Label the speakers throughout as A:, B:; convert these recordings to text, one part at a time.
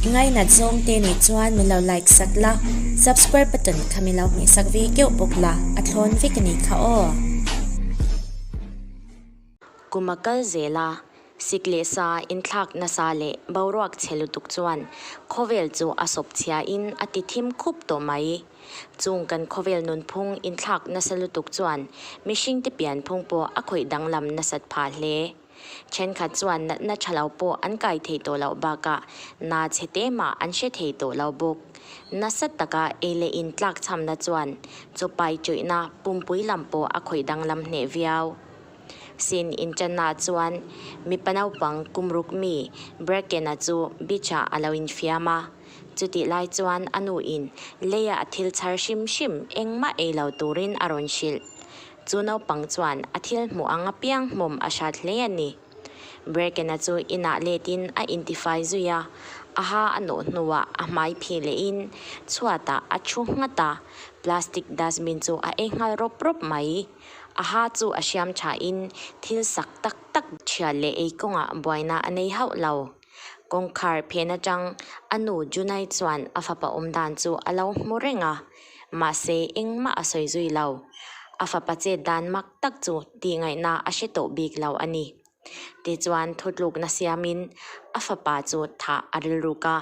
A: I ngainat zawng te nih chuan min lo like sak la, subscribe button kha min lo hmeh sak ve keuh bawk la, a thlawn vek a nih kha aw.
B: Kum a kal zel a, sik leh sa inthlak nasa leh boruak chhe lutuk chuan khawvel chu a sawp chhia in a ti thim khup tawh mai. Chung kan khawvel nunphung inthlak nasa lutuk chuan mihringte pianphung pawh a khawih danglam nasat phah hle. Thenkhat chuan natna tha lo pawh an kai thei tawh loh bakah na chhe te mah an hre thei tawh lo bawk. Nasa taka ei leh in tlak chhamna chuan chawpai chuihna pumpui lam pawh a khawih danglam hneh viau. Sin inṭanna chuan mipa naupang kum ruk mi Bracken-a chu beach-ah a lo infiam a. Chutih lai chuan a nuin leia a thil chhar hrim hrim engmah ei lo turin a rawn hrilh. Chu naupang chuan a thil hmuh ang apiang hmawm a hrat hle a ni. Bracken-a chu inah letin a intifai zui a, a ha a nawh hnuah a hmai phih lehin chhuatah a thu nghat a, plastic dustbin chu a ei nghal rawp rawp mai. A ha chu a hriam thain thil sak tak tak thial leh ei kawngah buaina a nei hauh lo. Kawngkhar phen atang a nu Junai chuan a fapa awm dan chu a lo hmu reng a, mahse engmah a sawi zui lo. A fapa chet dan mak tak chu tihngaihna a hre tawh bik lo a ni. Tichuan thutlukna siamin a fapa chu thah a rilruk a.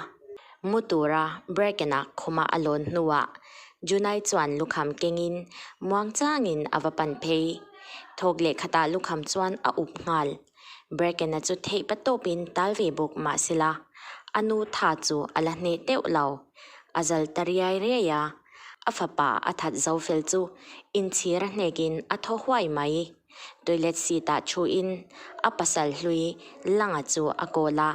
B: Mu tura Bracken-a khuma a lawn hnuah Junai chuan lukham kengin muangchangin a va pan phei. Thawk leh khatah lukham chuan a up nghal. Bracken-a chu theih pa tawpin tal ve bawk mah sela, a nu tha chu a la hneh deuh lo. A zal ta riai riai a, a fapa a that zo fel chu inchhir a hnekin a thaw huai mai. Toilet seat-ah thuin a pasal hlui Langa chu a kawl a,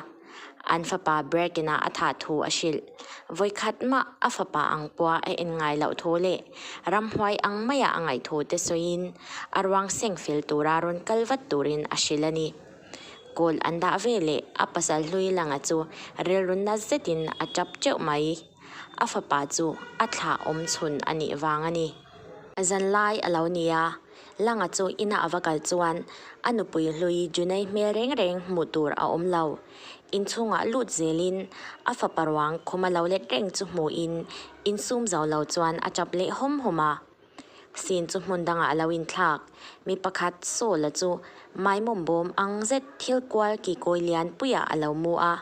B: an fapa Bracken-a a thah thu a hrilh. Vawikhat mah a fapa ang pawha a en ngai loh thu leh ramhuai ang maia a ngaih thu te sawiin a ruang seng fel tura rawn kal vat turin a hrilh a ni. Kawl an dah ve leh a pasal hlui langa chu rilru na zetin a tap teuh mai. A fapa chu a thlah awm chhun a nih vang a ni. Zanlai a lo ni a, Langa chu ina a va kal chuan a nupui hlui Junei hmel reng reng hmuh tur a awm lo. Inchhungah lut zelin a fapa ruang khuma lo let reng chu hmuhin insum zo lo chuan a tap leh hawm hawm a. Sin chu hmun dangah a lo inthlak. Mi pakhat Saul-a chu maimawm bawm ang zet thil kual kikawi lian puiah a lo mu a,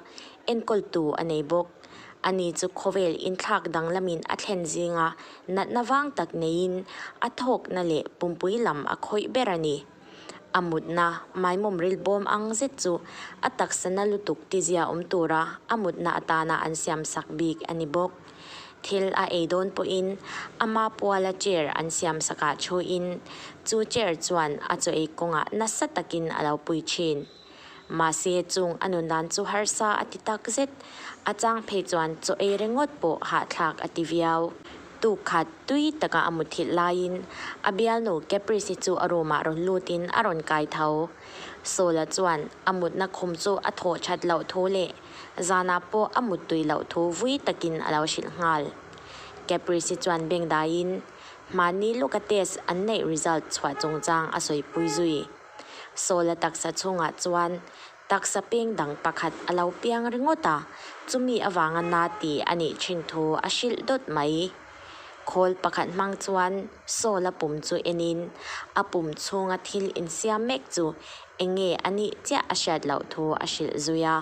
B: enkawltu a nei bawk. Ani chu khawvel inthlak danglamin a thlen zinga natna vang tak neiin a thawkna leh pumpui lam a khawih ber a ni. A mutna maimawm ril bawm ang zet chu a taksa na lutuk tizia awm tura a mutna atana an siam sak bik a ni bawk. Thil a ei dawn pawhin ama puala chair an siam sakah thuin chu chair chuan a chaw ei kawngah nasa takin a lo pui thin. Mahse chung a nun dan chu harsa a ti tak zet, a chang phei chuan chaw ei ringawt pawh hahthlak a ti viau. Tuk khat tui taka a muthilh laiin a bialnu Caprice chu a room ah rawn lutin a rawn kai tho. Sawla chuan a mutna khum chu a thawh that loh thu leh zanah pawh a muttui loh thu vui takin a lo hrilh nghal. Caprice chuan beng daiin hmanni lawka test an neih result chhuah chungchang a sawipui zui. Sawla taksa chhungah chuan taksa peng dang pakhat a lo piang ringawt a, chumi avanga na ti a nih thin thu a hrilh dawt mai. Khawl pakhat hmang chuan Sawla pum chu enin a pum chhunga thil insiam mek chu eng nge a nih chiah a hriat loh thu a hrilh zui a.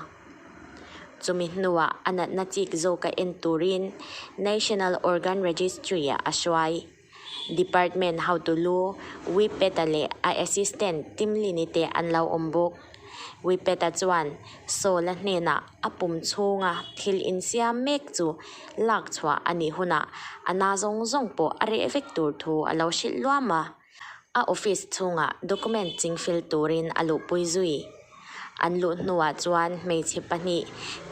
B: Chumi hnuah a natna chik zawka en turin National Organ Registry-ah a hruai. Department hotu lu Wipeta leh a assistant Timlini te an lo awm bawk. Wipeta chuan Saul-a hnenah a pum chhunga thil insiam mek chu lak chhuah a nih hunah a na zawng zawng pawh a reh vek tur thu a lo hrilh luam a. A office chhungah document chingfel turin a luhpui zui. An luh hnuah chuan hmeichhe pahnih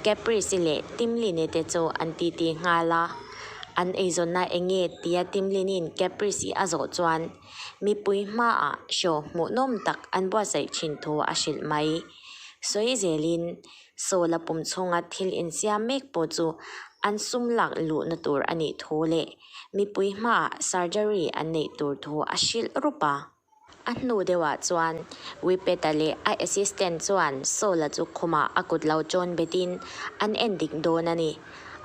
B: Caprice leh Timlini te chu an titi nghal a. An eizawnna eng nge tia Timlini'n Caprice a zawh chuan mipui hmaah show hmuhnawm tak an buatsaih thin thu a hrilh mai. Sawi zelin Sawla pum chhunga thil insiam mek pawh chu an sum lak luhna tur a nih thu leh mipui hmaah surgery an neih tur thu a hrilh rup a. A hnu deuhah chuan Whippet-a leh a assistant chuan Saul-a chu khumah a kut lo chawn betin an en dik dawn a ni.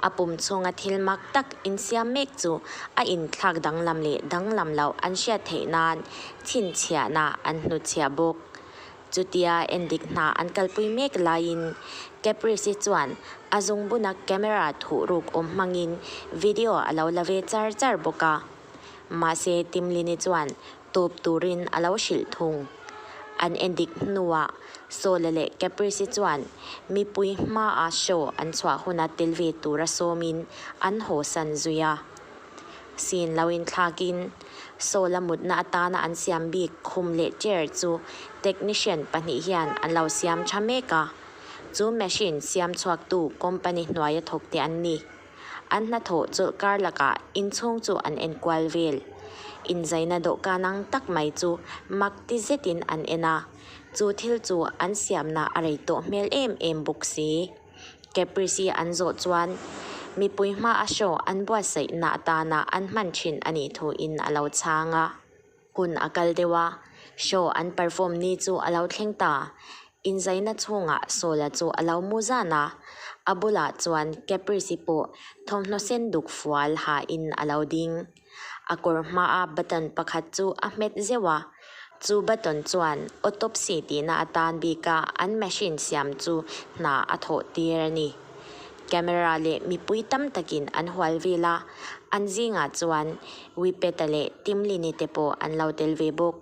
B: A pum chhunga thil mak tak insiam mek chu a inthlak danglam leh danglam loh an hriat theih nan chhinchhiahna an hnutchhiah bawk. Chutia endik hna an kalpui mek laiin Caprice-i chuan a zungbuna camera thuhruk awm hmangin video a lo la ve char char bawk a. Mahse Timlini chuan tawp turin a lo hrilh thung. An endik hnuah Sawla leh Caprice-i chuan mipui hmaa show an chhuah huna tel ve tura sawmin an hawsan zui a. Sin lo inthlakin Sawla mutna atana an siam bik khum leh chair chu technician pahnih hian an lo siam tha mek a. Chu machine siam chhuaktu company hnuaia thawkte an ni. An hnathawh chawlh kar lakah inchhung chu an enkual vel. Inzaina dawhkan ang tak mai chu mak ti zetin an en a, chu thil chu an siamna a rei tawh hmel em em bawk si. Caprice an zawh chuan mipui hmaa show an buatsaihna atana an hman thin a nih thuin a lo chhang a. Hun a kal deuh a, show an perform ni chu a lo thleng ta. Inzaina chhungah Sawla chu a lo mu zan a, a bulah chuan Caprice pawh thawmhnaw sen duk fual hain a lo ding. A kawr hmaa button pakhat chu a hmet zeuh a, chu button chuan autopsy tihna atan bika an machine siam chu hna a thawh tir a ni. Camera leh mipui tam takin an hual vel a, an zingah chuan Wipeta leh Timlini te pawh an lo tel ve bawk.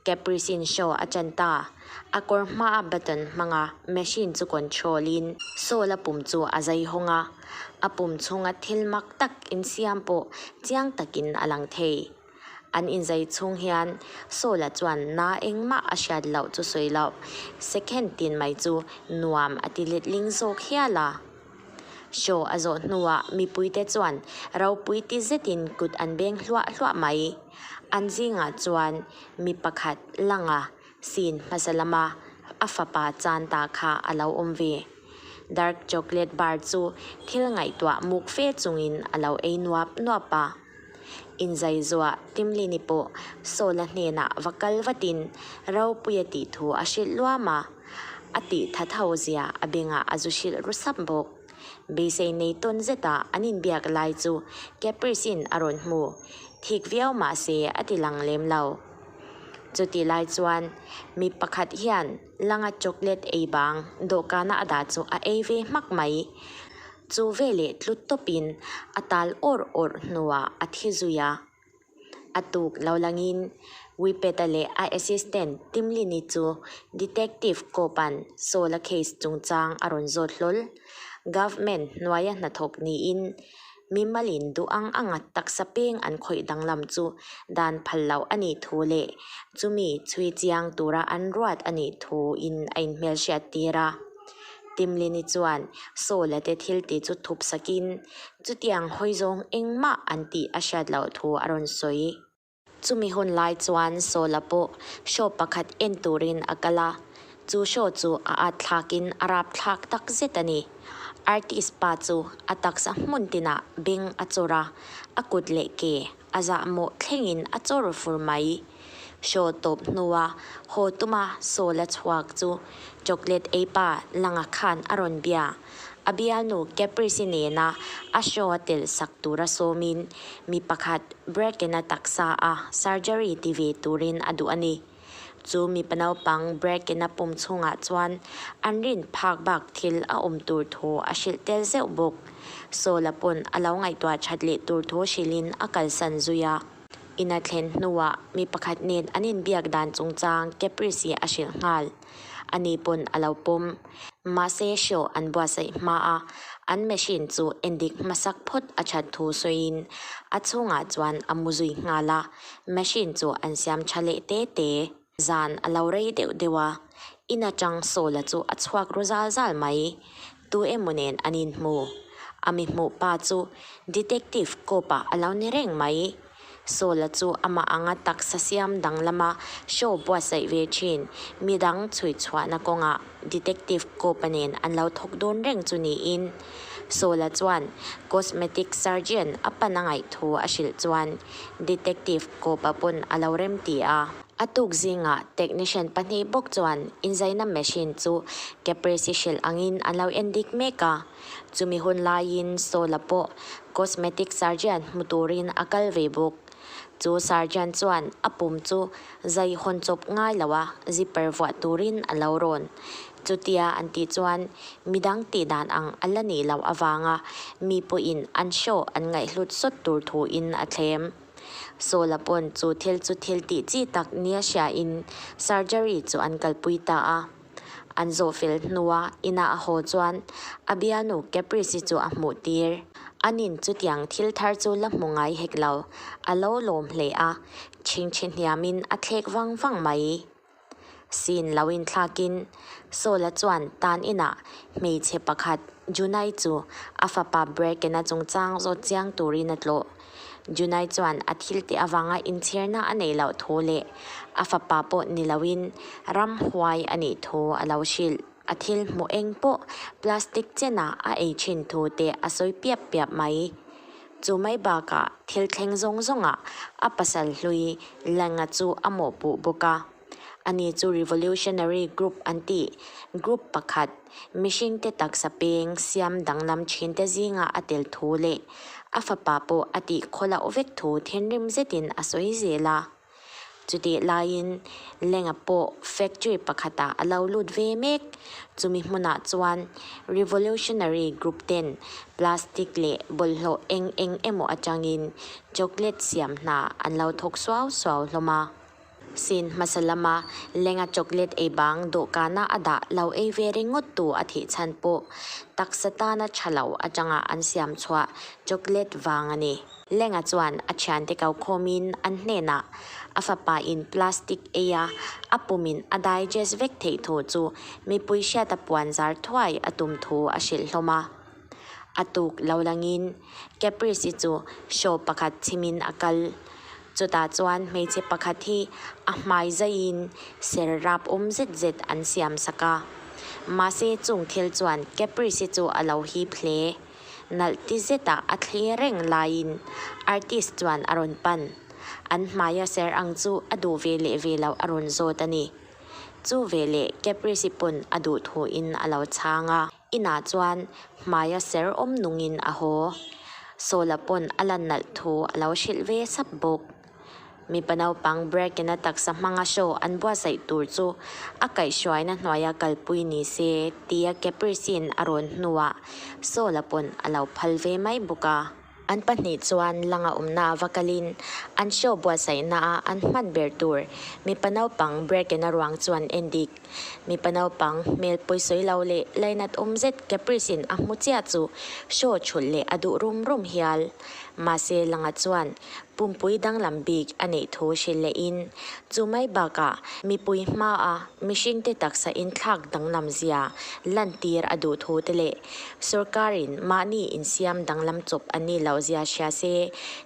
B: Caprice-in show a chan ta. A kawr hmaa button hmanga machine chu control in Saul-a pum chu a zai hawng a, a pum chhunga thil mak tak insiam pawh chiang takin a lang thei. An inzai chhung hian Saul-a chuan na engmah a hriat loh chu sawi loh, second tin mai chu nuam a ti letling zawk hial a. Show a zawh hnuah mipuite chuan ropui ti zetin kut an beng hluah hluah mai. An zingah chuan mi pakhat langa Scene hmasa lama a fapa chan ta kha a lo awm ve. Dark chocolate bar chu thil ngaihtuah muk fe chungin a lo ei nuap nuap a. Inzai zuah Timlini pawh Sawla hnenah va kal vatin Ropuia tih thu a hrilh luam a, a tih tha tho zia a bengah a zu hrilh ru sap bawk. Beisei nei tawn zeta an inbiak lai chu Caprice-in a rawn hmu. Thik viau mah se a ti lang lem lo. Chutih lai chuan mi pakhat hian langa chocolate ei bang dawhkana a dah chu a ei ve hmak mai. Chu veleh tlut tawpin a tal awrh awrh hnuah a thi zui a. A tuk lo langin Wipeta leh a assistant Timlini chu Detective Cope-a'n Saul-a case chungchang a rawn zawt hlawl. Government hnuaia hnathawk niin Mimalin duh ang anga taksa peng an khawih danglam chu dan phal loh a nih thu leh chumi chhui chiang tura an ruat a nih thu in a inhmelhriat tir a. Timlini chuan Saul-a te thil tih chu thup sakin chutiang hawi zawng engmah an tih a hriat loh thu a rawn sawi. Chumi hun lai chuan Sawla pawh show pakhat en turin a kal a, chu show chu a at thlakin a rap thlak tak zet a ni. Artist pa chu a taksa hmun tinah beng a chawr a, a kut leh ke a zahmawh thlengin a chawr fur mai. Show tawp hnua haw tuma Sawla chhuak chu chocolate ei pa Langa khan a rawn bia. A bialnu Caprice nena a show a telh sak tura sawmin mi pakhat Bracken-a taksa a surgery ti ve turin a duh a ni. Chu mipa naupang Bracken-a pum chhungah chuan an rin phak bak thil a awm tur thu a hrilh tel zeuh bawk. Saul-a pawn a lo ngaihtuah that leh tur thu hrilhin a kalsan zui a. In a thlen hnuah mi pakhat nen an inbiak dan chungchang Caprice-i a hrilh nghal. Ani pawn a lo pawm. Mahse show an buatsaih hma a, an machine chu endik hmasak phawt a that thu sawiin a chhungah chuan a mu zui nghal a, machine chu an siam tha leh te te. Zan a lo rei deuh deuh a, in atang Sawla chu a chhuak ru zal zal mai. Tu emaw nen an inhmu. A mi hmuh pa chu Detective Cope-a a lo ni reng mai. Sawla chu amah anga taksa siam danglama show buatsaih ve thin midang chhui chhuahna kawngah Detective Cope-a nen an lo thawk dawn reng chu niin Sawla chuan Cosmetic Surgeon a pan a ngaih thu a hrilh chuan Detective Cope-a pawn a lo rem ti a. A tuk zingah technician pahnih bawk chuan inzaina machine chu Caprese hrilh angin an lo en dik mek a. Chumi hun laiin Saul-a pawh cosmetic surgeon hmu turin a kal ve bawk. Chu surgeon chuan a pum chu zai hawn chawp ngai lo a zipper vuah turin a lo rawn. Chutia an tih chuan midang tih dan ang a la nih loh avanga mi pawhin an show an ngaihhlut sawt tur thuin a thlem. Saul-a pawn chu thil chu thil tih chi tak nia hriain surgery chu an kalpui ta a. An zawh fel hnua inah a haw chuan a bialnu Caprice-i chu a hmuh tir. Anin chutiang thil thar chu la hmu ngai hek lo, a lo lawm hle a, chhingchhe hniamin a thlek vang vang mai. Sin lo inthlakin Saul-a chuan tan inah hmeichhe pakhat Junai chu a fapa Bracken-a chungchang zawt chiang turin a tlawh. Junai chuan a thil tih avanga inchhirna a neih loh thu leh a fapa pawh ni loin ramhuai a nih thu a lo hrilh. A thil hmuh eng pawh plastic chenah a ei thin thu te a sawi piap piap mai. Chu mai bakah thil thleng zawng zawngah a pasal hlui Lenga chu a mawhpuh bawk a. Ani chu Revolutionary Group an tih group pakhat mihringte taksa peng siam danglam thinte zingah a tel thu leh a fapa pawh a tih khawloh vek thu thinrim zetin a sawi zel a. Chutih laiin Lenga pawh factory pakhatah a lo lut ve mek. Chumi hmunah chuan Revolutionary Group ten plastic leh bawlhhlawh eng eng emaw atangin chocolate siam hna an lo thawk suau suau hlawm a. Sin hmasa lama Lenga chocolate ei bang dawhkana a dah lo ei ve ringawt tu a thih chhan pawh taksa tana tha lo atanga an siam chhuah chocolate vang a ni. Lenga chuan a thiante ko khawmin an hnenah a fapa in plastic ei a, a pumin a digest vek theih thu chu mipui hriata puan zar thuai a tum thu a hrilh hlawm a. A tuk lo langin Caprice-i chu show pakhat chhimin a kal. Chutah chuan hmeichhe pakhat hi a hmai zaiin ser rap awm zet zet an siam sak a. Mahse chung thil chuan Caprice-i chu a lo hip hle. Nalh ti zetah a thli reng laiin artist chuan a rawn pan. An hmaia ser ang chu a duh ve leh ve loh a rawn zawt a ni. Chu ve leh Caprice-i pawn a duh thuin a lo chhang a. Inah chuan hmaia ser awm nungin a haw. Sawla pawn a lan nalh thu a lo hrilh ve sap bawk. Mipa naupang Bracken-a taksa hmanga show an buatsaih tur chu a kaihhruaina hnuaia kalpui ni se tia Caprice-in a rawn hnuah Saul-a pawn a lo phal ve mai bawk a. An pahnih chuan langa awmna va kalin an show buatsaihnaah an hman ber tur mipa naupang Bracken-a ruang chu an en dik. Mipa naupang hmel pawisawi lo leh lainat awm zet Caprice-in a hmu chiah chu show chhulh leh a duh rum rum hial. Mahse langa chuan Pumpui danglam bik a neih thu hrilh lehin, chu mai bakah mipui hmaa mihringte taksa inthlak danglam zia lantir a duh thu te leh sorkarin mahni insiam danglam chawp an nih loh zia hria se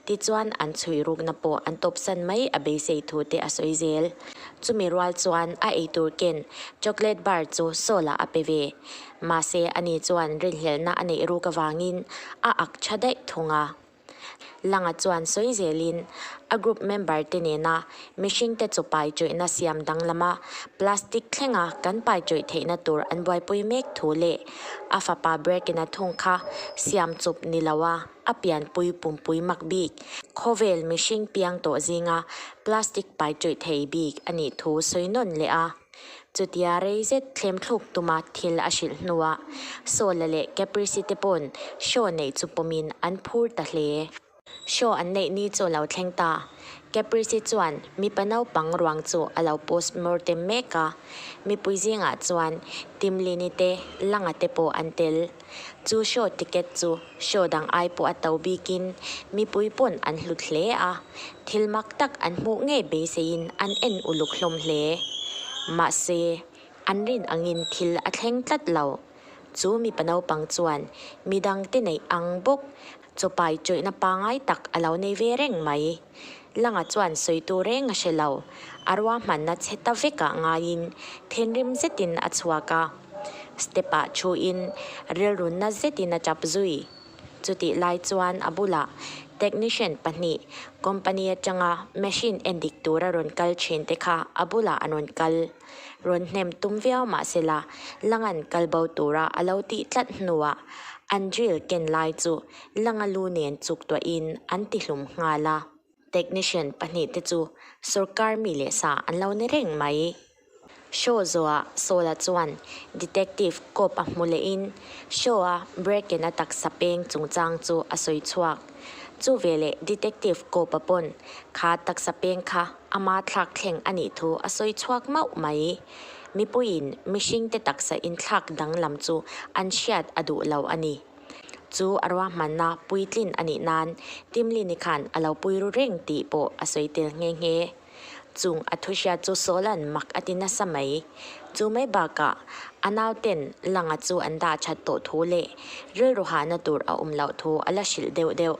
B: tichuan an chhui rukna pawh an tawpsan mai a beisei thu te a sawi zel. Chumi rual chuan a eitur ken chocolate bar chu Saul-a a pe ve. Mahse ani chuan rinhlelhna a neih ruk avangin a ak tha daih thung a. Langa chuan sawi zelin a group member te nena mihringte chu pai chawihna siam danglama plastic thlenga kan pai chawih theihna tur an buaipui mek thu leh a fapa Bracken-a thung kha siam chup ni loa a pianpui pumpui mak bik khawvel mihring piang tawh zinga plastic pai chawih thei bik a nih thu sawi nawn leh a. Chutia rei zet thlem thluk tuma thil a hrilh hnuah Saul-a leh Caprice te pawn show neih chu pawmin an phur ta hle. Show an neih ni chu a lo thleng ta. Caprice chuan mipa naupang ruang chu a lo postmortem mek a, mipui zingah chuan Timlini te, Langa te pawh an tel. Chu show ticket chu show dang ai pawh a to bikin mipui pawn an hlut hle a, thil mak tak an hmuh ngei beiseiin an en uluk hlawm hle. Mahse, an rin angin thil a thleng tlat lo. Chu mipa naupang chuan midangte neih ang bawk chawpai chawihna pangai tak a lo nei ve reng mai. Langa chuan sawi tur reng a hre lo. A ruahmanna chhe ta vekah ngaiin thinrim zetin a chhuak a. Step ah thuin rilrunna zetin a tap zui. Chutih lai chuan a bulah technician pahnih company atanga machine endik tura rawn kal thin te kha a bulah an rawn kal. Rawn hnem tum viau mahsela Langan kal bo tura a lo tih tlat hnuah an drill ken lai chu Langa lu nen chuk tuahin an tihlum nghal a. Technician pahnihte chu sorkar mi leh sa an lo ni reng mai. Show zawhah Sawla chuan Detective Cope a hmu lehin Show-a Bracken-a taksa peng chungchang chu a sawi chhuak. Chu veleh Detective Cope-a pawn kha taksa peng kha ama thlak thleng a nih thu a sawi chhuak mauh mai. Mipuiin mihringte taksa inthlak danglam chu an hriat a duh lo a ni. Chu a ruahmanna puitlin a nih nan Timlini khan a lo pui ru reng tih pawh a sawi tel nghe nghe. Chung a thuhriat chu Sawla'n mak a ti nasa mai. Chu mai bakah a nauten Langa chu an dah that tawh thu leh rilru hahna tur a awm loh thu a la hrilh deuh deuh.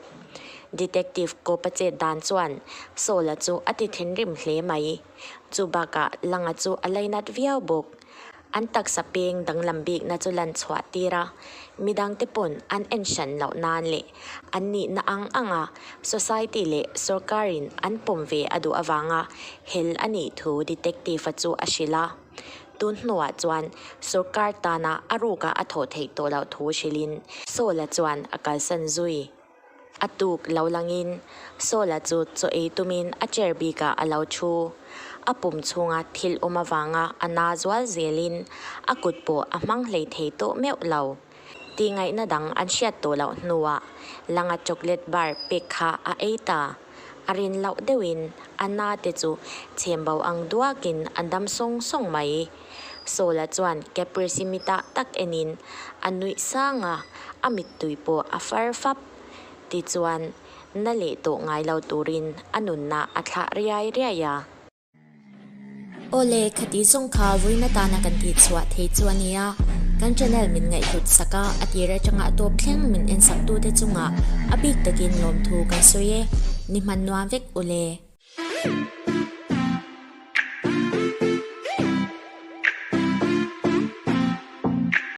B: Detective Kopa chet dan chuan Sawla chu a ti thinrim hle mai. Chu bakah Langa chu a lainat viau bawk. An taksa peng danglam bikna chu lan chhuah tir a, midangte pawn an en hran loh nan leh an nihna ang anga society leh sorkarin an pawm ve a duh avanga hel a nih thu detective-a chu a hrilh a. Tun hnuah chuan sorkar tana a ruka a thawh theih tawh loh thu hrilhin Saul-a chuan a kalsan zui. A tuk lo langin Saul-a chu chaw ei tumin a chair bikah a lo thu. A pum chhunga thil awm avanga a na zual zelin a kut pawh a hmang hlei thei tawh meuh lo. Tihngaihna dang an hriat tawh loh hnuah Langa chocolate bar pek kha a ei ta. A rin loh deuhin a na te chu chhem bo ang duakin a dam sawng sawng mai. Saul-a chuan Caprese mitah tak enin a nuih sang a, a mittui pawh a far fap. Tichuan, na leh tawh ngai lo turin a nunna a thlah riai riai a.
A: Awle, khati zawng kha vawiin atana kan tih chhuah thei chu a nia. Kan channel min ngaihhlut sak a, a tir atanga a tawp thleng min en sak tute chungah a bik takin lawmthu kan sawi e. Ni hman nuam vek ule.